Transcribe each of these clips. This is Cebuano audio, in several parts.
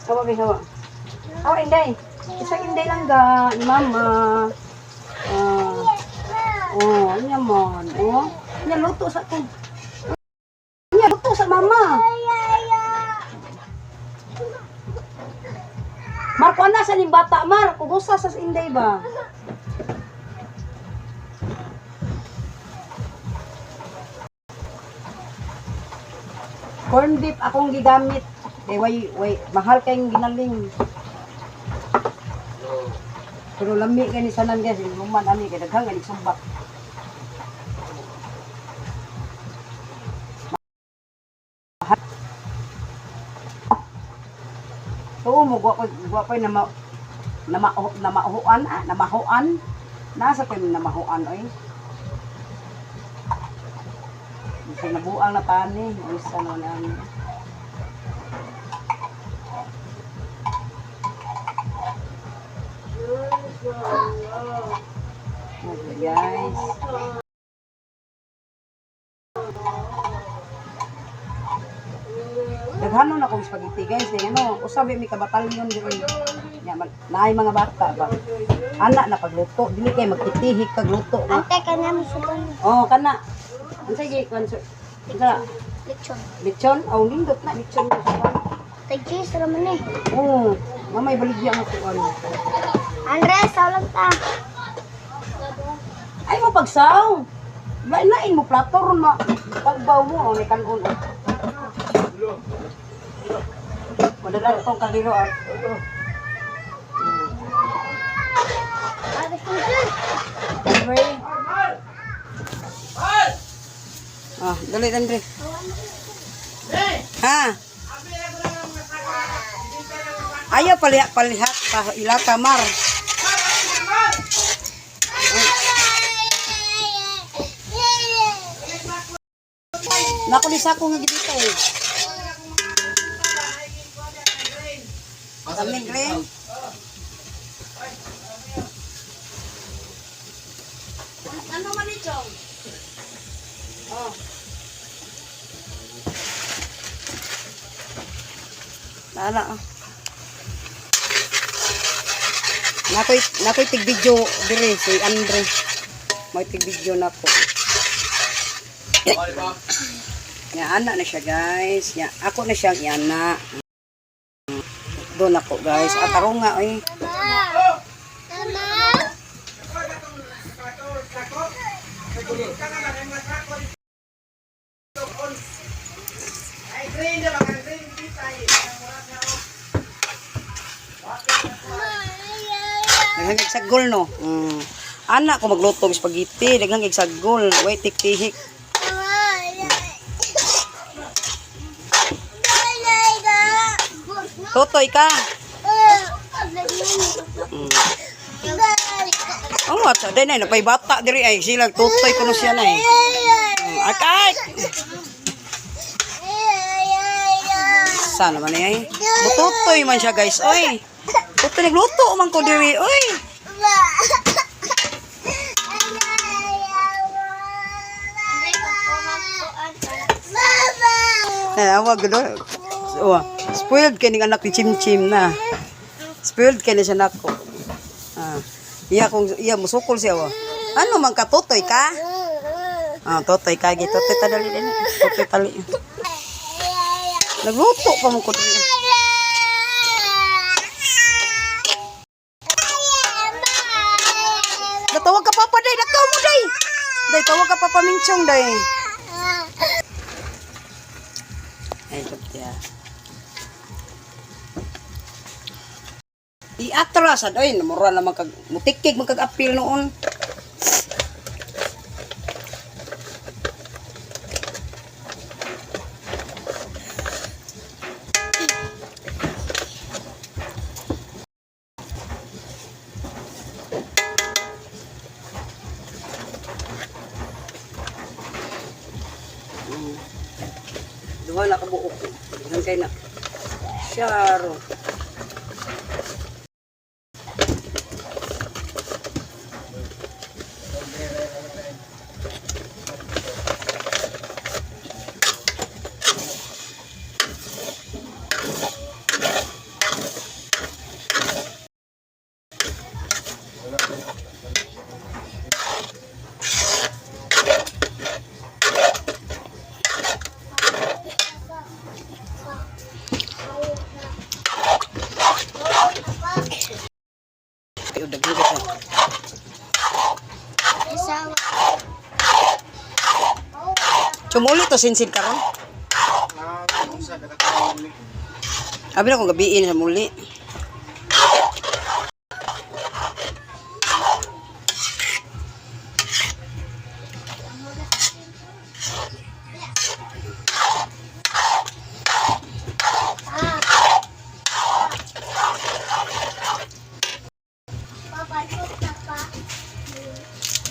Hawa, be, hawa. Hawa, Inday. Isang Inday lang ga, ni Mama. Ah. Oh, anya man. Oh, nya luto sa ko. Nya luto sa mama. Marko ana sa ning bata, Mar. Kugusa sa Inday ba? Corn beef akong gigamit. Eh, way, way, mahal kayong ginaling. Pero lami kay ni sanan, guys, inuman ani kay daghang ani sumbak. Mahal. Oo mo gwa ko na ma na ma na mahuan ah, na mahuan. Nasa ko yung namahuan oy. Bisag nabuang na tani, isa na ani. Okay, guys. Daghanon akong spaghetti, guys, kay ano, usabi mi ka batalyon diri. Nya naay mga bata ba. Ana na pagluto, dili kay magtitihik kag luto nga. Ante ka na misuban. Oh, kana. Unsa gi kon unsa Lechon. Lechon? Oh, nindot na lechon mo sa. Tag cheese raman eh. Oh, mamay baligya nga kuan. Andres, saulag ta. Ay mo pagsaw. Lain mo plato ron ma. Pagbaw mo oh, ni kanon. Oh. Madala tong kaliro ah. Andre. Ah, dali, Andre. Ha? Ayaw palihat palihat pa ilata mar. Nako ni sako nga gidito eh. Kaming green. Ano man ni Chong? Oh. Nala ah. Nakoy tig video dire si Andre. May tig video nako. Nya ana na siya, guys. Nya ako na siyang iana. Doon ako, guys. At nga oy. Mama. Daghang kag sagol no. Ana ko magluto og spaghetti, daghang kag sagol, way tiktihik. Totoy ka. Oh, at day na napay bata diri ay sila totoy kuno siya na eh. Akay. Sana man ay. Mututoy man siya, guys. Oy. Tutoy nagluto man ko diri. Oy. Eh, awag do. Oh, spoiled kay ning anak ni Chim Chim na. Spoiled kay ni siya nako. Ah. Iya kung iya musukol siya wa. Ano man ka totoy ka? Ah, totoy ka gi totoy ta dali dali. Totoy tali. Nagluto pa mo ko diri. Natawag ka papa day, nakaw mo day. Day tawag ka papa Minchong day. Ay, kaptiya. I-atras ad oy, mura naman kag mutikig man kag apil noon. Duha na kabuok. Daghan kay na. Syaro. Ayo, daghan ka siya. Asawa. Sumuli to sinsin karon. Abi na kong gabiin sa muli. Papa,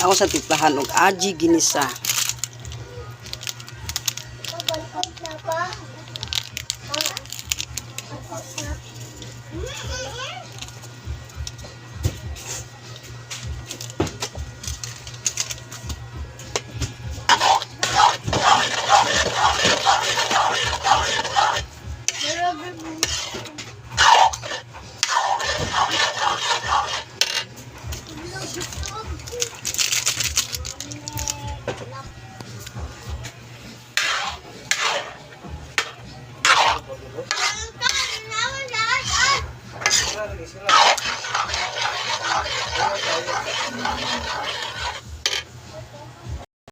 Ako sa tiplahan og aji ginisa.